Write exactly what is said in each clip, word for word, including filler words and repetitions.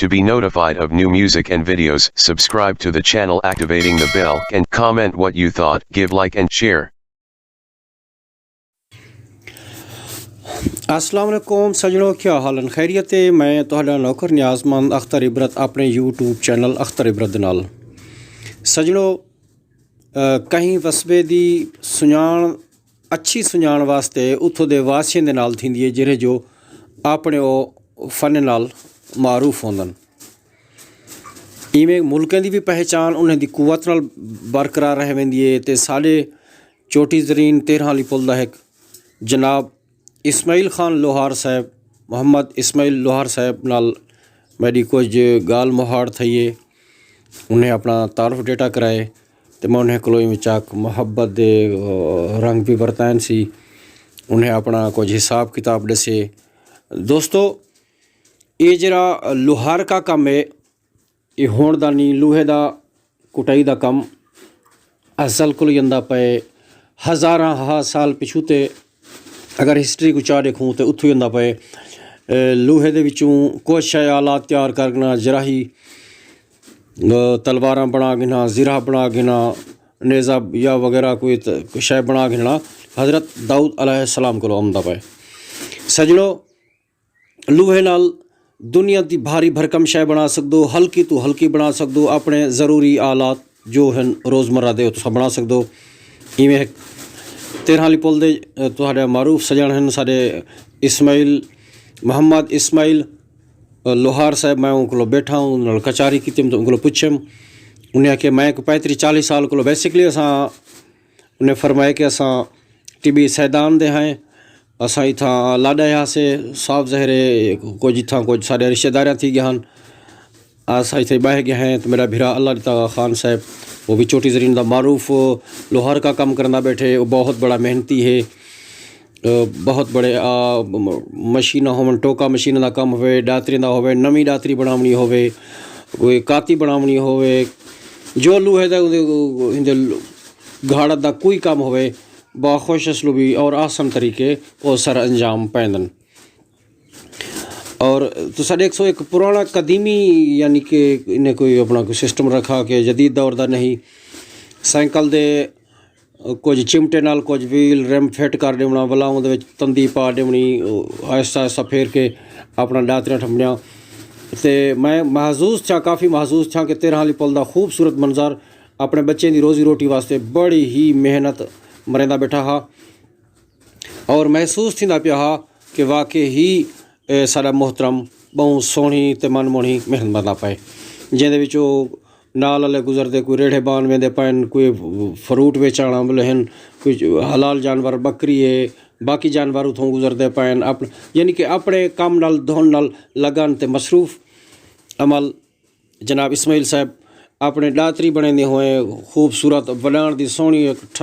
To be notified of new music and videos, subscribe to the channel activating the bell and comment what you thought, give like and share. السلام علیکم سجنو، کیا حال ہیں؟ خیریت ہے؟ میں تہاڈا نوکر نیاز مند اختر عبرت اپنے یوٹیوب چینل اختر عبرت دے نال۔ سجنو، کہیں وسبے دی سنجاݨ، اچھی سنجاݨ واسطے اتھوں دے واسیاں دے نال تھیندی ہے، جیرھے جو اپݨے او فن نال معروف ہوندن۔ ایویں ملکیں دی وی پہچان انہیں دی قوت نال برقرار رہ ویندی ہے۔ تے ساݙے چوٹی زرین تیرھاں آلی پل دا ہک جناب اسماعیل خان لوہار صاحب، محمد اسماعیل لوہار صاحب نال میݙی کجھ ڳالھ مہاڑ تھئی ہے۔ انہیں اپݨا تعارف ݙیٹا کرائے تے میں انہیں کولوں ایویں چاک محبت دے رنگ وی ورتائن سی۔ انہیں اپݨا کجھ حساب کتاب ݙسے۔ دوستو، اے جیرھا لوہار کا کم ہے، اے ہݨ دا نی، لوہے دا کٹائی دا کم ازل کولوں ہی ہوندا پئے۔ ہزاراں ہا سال پچھوں تے اگر ہسٹری کوں چا ݙیکھوں تے اتھوں ہی ہوندا پئے۔ لوہے دے وچوں کجھ شے آلات تیار کر گھنا، جراحی، تلواراں بݨا گھنا، زرہ بݨا گھنا، نیزہ یا وغیرہ کوئی شے بݨا گھنݨا حضرت داؤد علیہ السلام کولوں ہوندا پئے۔ سجنو، لوہے نال دنیا دی بھاری بھرکم شے بݨا سڳدو، ہلکی توں ہلکی بݨا سڳدو، اپݨے ضروری آلات جو ہن روزمرہ دے، او تساں بݨا سڳدو۔ ایویں ہک تیرھاں آلی پل دے تہاݙے معروف سڄݨ ہن ساݙے اسماعیل، محمد اسماعیل لوہار صاحب، میں اوں کولوں ٻیٹھا ہوں، انہاں نال کچاری کیتی، میں اوں کولوں پچھیم۔ انہیں آکھیا میں کوئی پینتری چالیہہ سال کولوں، بیسکلی اساں، انہیں فرمایا کہ اساں ٹی بی سیدان دے ہیں، اساں اتھاں لاݙے ہاسے، صاف ظاہر ہے کجھ اتھاں کجھ ساݙے رشتہ داریاں تھی ڳئے ہن۔ اساں اتھاں ٻہہ ڳئے ہیں تے میݙا بھرا اللہ ݙتا خان صاحب، وہ بھی چوٹی زرین دا معروف لوہار کا کم کریندا ٻیٹھے، وہ بہت بڑا محنتی ہے۔ بہت بڑے مشیناں ہوون، ٹوکا مشیناں دا کم ہووے، ݙاتریں دا ہووے، نویں ݙاتری بݨاوݨی ہووے، کوئی کاتی بݨاوݨی ہووے، جو لوہے دا ایندے گھاڑت دا کوئی کم ہووے، بخوش اسلوبی اور احسن طریقے او سر انجام پیندن۔ اور تساں ݙیکھسو ہک پراݨا قدیمی، یعنی کہ انہیں کوئی اپݨا کوئی سسٹم رکھا کہ جدید دور دا نہیں، سائیکل دے کجھ چمٹے نال کجھ ویل رم فٹ کر ݙیوݨا، ولا اوندے وچ تندی پا ݙیوݨی، آہستہ آہستہ پھیر کے اپݨا ݙاتریاں ٹھپݨیاں۔ تے میں محظوظ تھیاں، کافی محظوظ تھیاں کہ تیرھاں آلی پل دا خوبصورت منظر اپݨے ٻچیں دی روزی روٹی واسطے بڑی ہی محنت مریندا ٻیٹھا ہا۔ اور محسوس تھیندا پیا ہا کہ واقعی ہی اے ساݙا محترم ٻہوں سوہݨی تے من موہݨی محنت بݨدا پئے، جیندے وچ او نال آلے گزردے، کوئی ریڑھے بان ویندے پئن، کوئی فروٹ ویچݨ آملے ہن، کوئی حلال جانور ٻکری ہے، باقی جانور اتھوں گزردے پئن، اپݨ یعنی کہ اپݨے کم نال دھن نال لڳن تے مصروف عمل۔ جناب اسماعیل صاحب اپݨے ݙاتری بݨیندے ہوئیں خوبصورت وݙاݨ دی سوہݨی ہک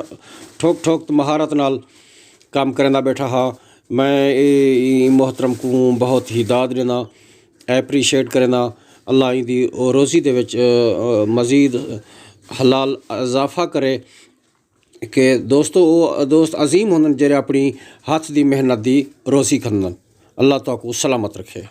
ٹھوک ٹھوک تے مہارت نال کم کریندا ٻیٹھا ہا۔ میں ایں محترم کوں بہت ہی داد ݙینداں، اپریشیٹ کرینداں۔ اللہ ایندی روزی دے وچ مزید حلال اضافہ کرے۔ کہ دوستو او دوست عظیم ہوندن جیڑھے اپݨی ہتھ دی محنت دی روزی کھندن۔ اللہ تہاکوں سلامت رکھے۔